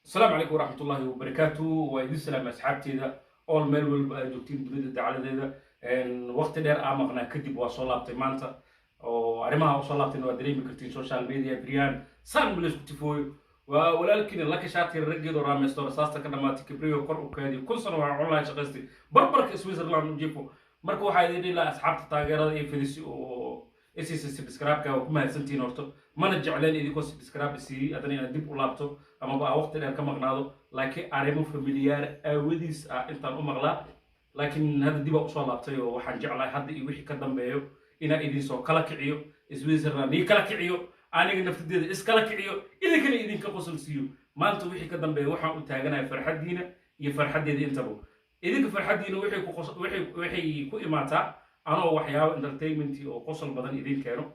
Asalaamu calaykum waraxmatullaahi wabarakaatu. Waa idin salaamay asxaabteeda all, meel walba aad joogtiin dunida dacaladeeda. Waqti dheer aa maqnaa kadib waa soo laabtay maanta, oo arrimaha usoo laabtayna waa dareemi kartiin. Social media beryahan saan ma laysku tifooyo. Waa walaalkiina Laka Shaatir, raggeedo raameysto, rasaasta ka dhamaatay, kibriyo kor u kaadiyo, 1000 sano waxaa online shaqaystay, barbarka Switzerland u jiifo. Marka waxaa idin dhihi lahaa asxaabta taageerada iyo fidisi oo isiisa subscribe-ka, waa ku mahadsantihiin. Horto mana jecleen idinkoo subscribe siiyey haddana inaad dib u laabto amaba aa waqti dheer ka maqnaado, laakiin arrimo familiyaar aawadiis ah intaan u maqlaa. Laakiin hadda dib aa usoo laabtay, oo waxaan jeclahay hadda iyo wixii ka dambeeyo inaa idinsoo kala kiciyo, Switzerland ii kala kiciyo, aniga naftadeeda iskala kiciyo, idinkana idinka qosol siiyo. Maanta wixii ka dambeeya waxaan u taaganahay farxaddiina iyo farxaddeeda intaba. Idinka farxaddiina waxay ku imaataa anoo waxyaabo entertainment oo qosol badan idin keeno.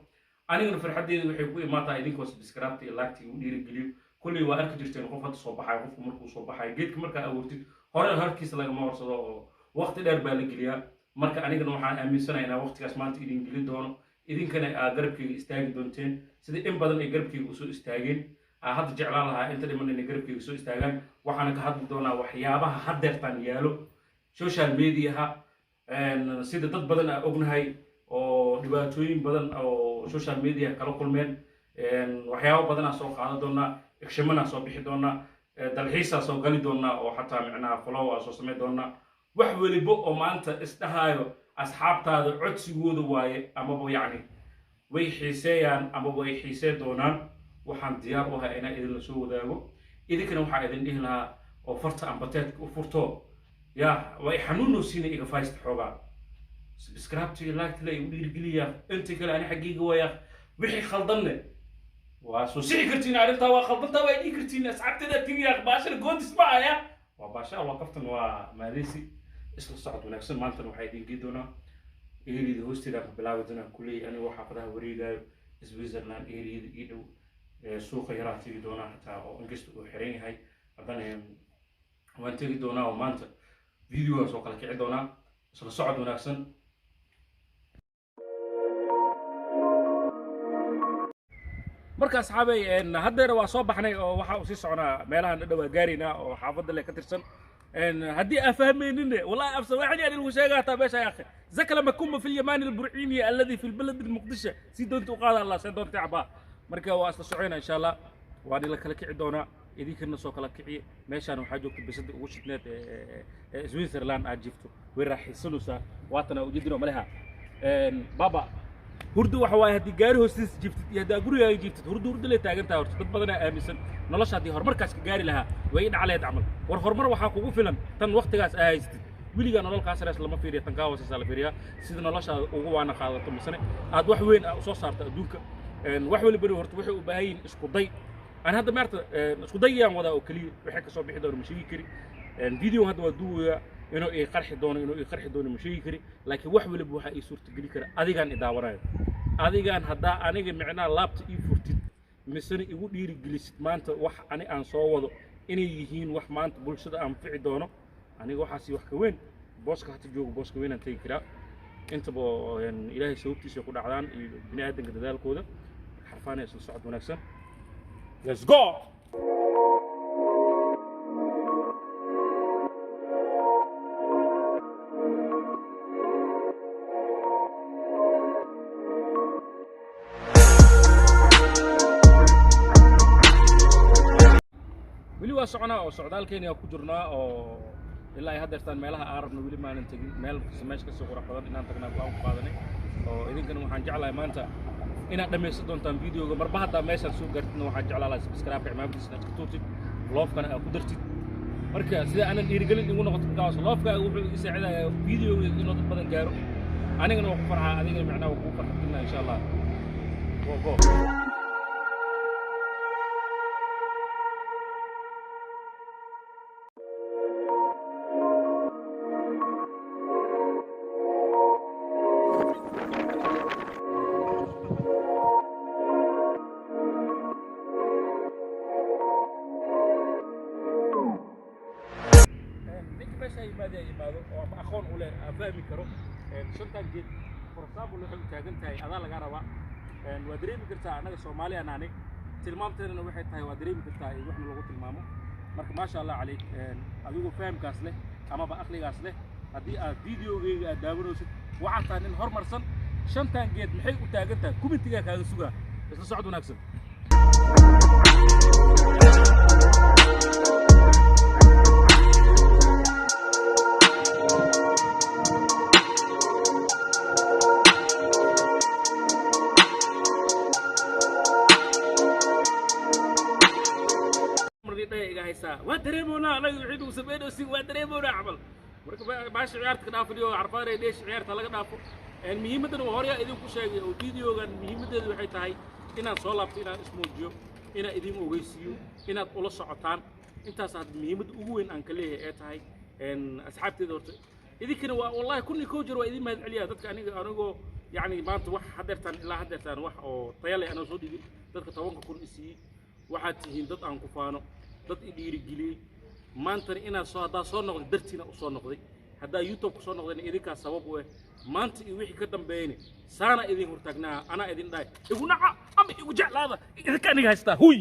Anigana farxaddeeda waxay ku imaataa idinkoo subscribe iyo like igu dhiirigeliyo. Kolley waa arki jirteen qof hadda soo baxayo. Qofku markuu soo baxayo, geedka markaa abuurtid hore harkiisa lagama horsado, oo waqti dheer baa la geliyaa. Marka anigana waxaan aaminsanahay inaa waqtigaas maanta idin gelin doono, idinkana aa garabkayga istaagi doonteen sida in badan ay garabkayga usoo istaageen. Aa hadda jeclaan lahaa inta dhiman inay garabkayga soo istaagaan. Waxaana ka hadli doonaa waxyaabaha haddeertaan yaalo social mediaha, sida dad badan aa ognahay oo dhibaatooyin badan oo social media kala kulmeen. Waxyaabo badanaa soo qaadan doonaa, action-manaa soo bixi doonaa, dalxiisaa soo gali doonaa, oo xataa micnaha follow aa soo samayn doonaa. Wax weliba oo maanta isdhahaayo asxaabtaada codsigooda waaye, amaba yacni way xiiseeyaan ama way xiisee doonaan, waxaan diyaar u ahay inaan idinla soo wadaago. Idinkana waxaa idin dhihi lahaa oo farta ambateedka u furto ya way xanuunoo siina iga faysta xoogaa subscribe iyo like la igu dhiirigeliya. Inta kale ani xaggeyga waaya, wixii khaldanne waa soo sixi kartiin. Arrintaa waa khaldantaa waa dhihi kartiin. Asxaabteeda tiriya, baashana goodis ma aya, waa baasha, waa kaftan, waa maadeysi. Isla socod wanaagsan. Maantana waxaa idin gei doonaa eriyada hoosteeda ka bilaabi doonaa. Kuley anigoo xaafadaha wareegayo Switzerland eriyada ii dhow, suuqa yaraa tegi doonaa, xataa oo inkasta uu xiran yahay haddana waan tegi doonaa, oo maanta videogaan soo kala kici doonaa. Isla socod wanaagsan. Marka asxaabay, haddeera waa soo baxnay oo waxa uu sii soconaa meelahan dhadhowaa gaaraynaa oo xaafadda le ka tirsan. Haddii aa fahmaynin, wallahi af sawaaxili aan lagu sheega hataa meesha. Ya akhi, zakala makuma fi lyamani alburciini alladhi fi lbalad almuqdisho, si doonta u qaada Allah, see doonta cabaa. Marka waa isla soconaa insha Allah, waan ila kala kici doonaa, idinkana soo kala kiciye. Meeshaan waxaa joogta bisada ugu shidneed ee Switzerland aad jiifto, way raaxaysanaysaa. Waatana ujeedino maleha baba hurdo. Waxa waaye haddii gaari hoostiisa jiiftid iyo haddaa gurigaaga jiiftid, hurdo hurdo lay taagan tahay. Horta dad badanaa aaminsan nolosha haddii horumarkaas ka gaari lahaa way i dhacleed camal. War horumar waxaa kugu filan tan waqtigaas aa haysatid. Weligaa nolol kaa sareys lama fiiriya, tan kaa hooseysaa la fiiriyaa, sida noloshaada ugu waana qaadato misane aad wax weyn aa usoo saarto adduunka. Wax walibana horta waxay u baahan yihiin isku day. Aan hadda maarta isku dayayaan wadaa oo keliya, waxay kasoo bixi doona ma sheegi kari. Video hadda waa duubayaa, inuu ii qarxi doono, inuu ii qarxi doono ma sheegi kari, laakiin wax waliba waxaa ii suurtageli kara adigaan i daawanayo. Adigaan haddaa aniga micnaha laabta ii furtid misena igu dhiirigelisid maanta wax ani aan soo wado inay yihiin wax maanta bulshada anfici doono, aniga waxaasi wax ka weyn booska hata joogo, booska weynaan tegi karaa. Intaba ilaahay sababtiisa ku dhacdaan iyo bini aadanka dadaalkooda xarfaanaya. Isla socod wanaagsan, let's go. Weli waa soconaa oo socdaalkeena ku jirnaa, oo ilaa ay haddeertaan meelaha aan rabno weli maanan tegin. Meel kasta meesha kasii qurux badan inaan tagnaa go'aan ku qaadanay, oo idinkana waxaan jeclahay maanta inaad dhammaysan doontaan videoga. Marba haddaa meeshaan soo gaartidna, waxaan jeclaa lahaa subscribe cimaamadiisa inaad iska tuurtid, love-kana aad ku dartid. Marka sida aanan dhiirigelin igu noqoto, because love-kaaga wuxuu ii saacidayaa videoga inuu dad badan gaaro. Anigana waa ku farxaa, adigana macnaha waa kugu farxadinaa insha Allah. Go go. Ninka meesha yimaada yimaado oo ama aqoon u leh aan fahmi karo. Shantan geed, for example, waxay u taagan tahay adaa lagaa rabaa. Waa dareemi kartaa, annaga Soomaali aan nahnay, tilmaamteedana waxay tahay waa dareemi kartaa in waxna lagu tilmaamo. Marka maasha Allah calayk, adigoo fahamkaas leh amaba aqligaas leh, haddii aad videogeyga aad daawanaysid, waxaad tahay nin horumarsan. Shantan geed maxay u taagan tahay? Commentigaa kaaga sugaa. Isla socod wanaagsan. Iga haysaa, waa dareemoonaa anaga wixii nagu sameynaysi, waa dareemoonaa camal. Marka baasha ciyaarta ka dhaafaniyo carfaanay dheesh, ciyaarta laga dhaafo. Muhiimaddan waa horyaa idinku sheegay oo videogan muhiimaddeedu waxay tahay inaan soo laabto, inaan ismuujiyo, inaan idin ogeysiiyo, inaad ula socotaan. Intaas had muhiimadda ugu weyn aan ka leeyahay ee tahay asxaabteeda. Horta idinkana waa wallahi 1001 jeer waa idin mahad celiyaa. Dadka aniga anigoo yacni maanta wax hadeertaan ilaa hadeertaan wax oo taya leh anoo soo dhigin, dadka 10,000 isiiyey, waxaad tihiin dad aan ku faano, dad i dhiirigeliyey. Maantana inaad soo haddaa soo noqday dartiina u soo noqday, haddaa YouTube ku soo noqdayna idinkaa sabab u eh. Maanta iyo wixii ka dambeeyna saana idin hortaagnaa, anaa idin dhahay igu naca ama igu jeclaada, idinka aniga haystaa huy.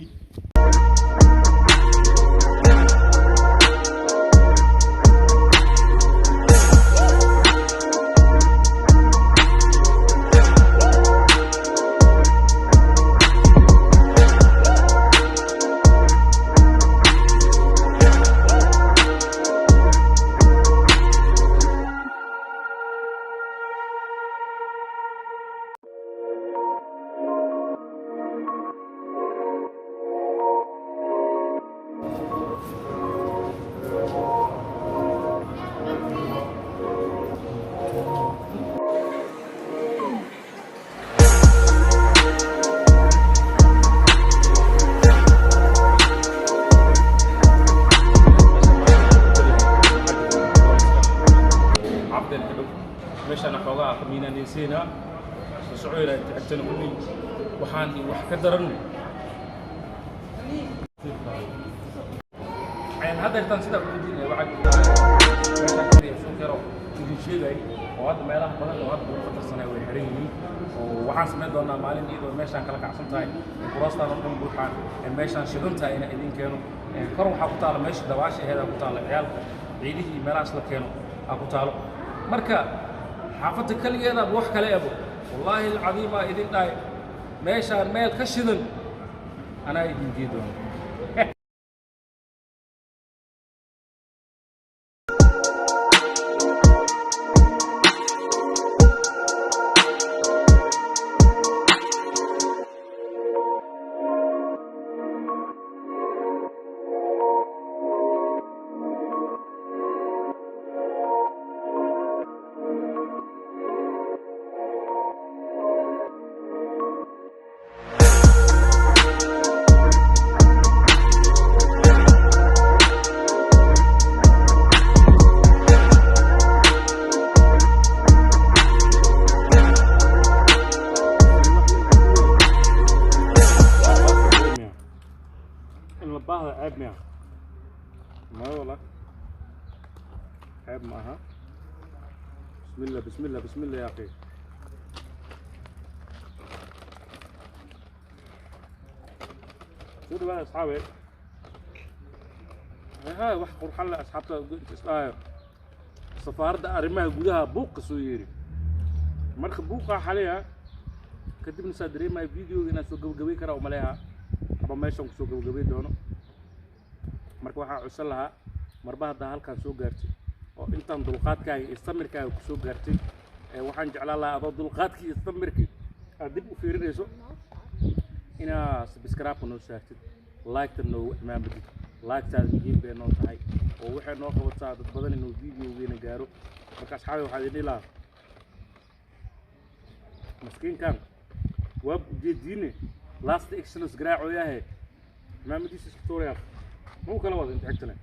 Cabdeen ka dhow meeshaan xoogaa qamiinaanayseynaa, isla socoynaa. Inta xigtana kulli waxaan iyo wax ka daran hadda intaan sidaa ujeedin. Waxaa jirta meeshaan kaliya suuq yaro idin sheegay oo hadda meelaha badan oo hadda ugu khatarsanay way xiran yihiin, oo waxaan samayn doonaa maalin iyadoo meeshaan kala kacsan tahay, kuraastaan oo dhan buuxaan, meeshaan shidan tahay inaan idin keeno. Kor waxaa ku taala meesha dabaasha aheedaa ku taala, ciyaalka ciidihii iyo meelahaas la keeno aa ku taalo. Marka xaafadda kaligeeda wax kale ebo, wallaahi alcadiimaa idin dhahay, meeshaan meel ka shidan anaa idin gee doona. In la baahda ceeb miya? Maya, wallah ceeb ma aha. Bismillah, bismillah, bismillah ya akhi. Soo dhawaada asxaabe. Haa, wax qurxan leh asxaabta isdhahayo. Safaaradda arrimaha gudaha buuqa soo yeeri. Marka buuqa xaliya kadibna saa dareemaya videoga inaan soo gabagabay karaa umaleeha aba meeshaan kusoo gabagabay doono. Marka waxaa codsan lahaa, marba haddaa halkaan soo gaartay oo intaan dulqaadkaaga iyo samirkaaga kusoo gaartay, waxaan jeclaan lahaa adoo dulqaadkii iyo samirkii aad dib u fiirinayso inaa subscribe noo saartid, like-ta noogu imaamadid. Like-taada muhiim bay noo tahay oo waxay noo qabataa dad badan inuu videogeena gaaro. Marka asxaabi, waxaa idin dhihi lahaa, maskiinkan waa ujeediine last actions garaacoyahe, imaamadiisa iska tuuraya mau kala wada inta xigtane.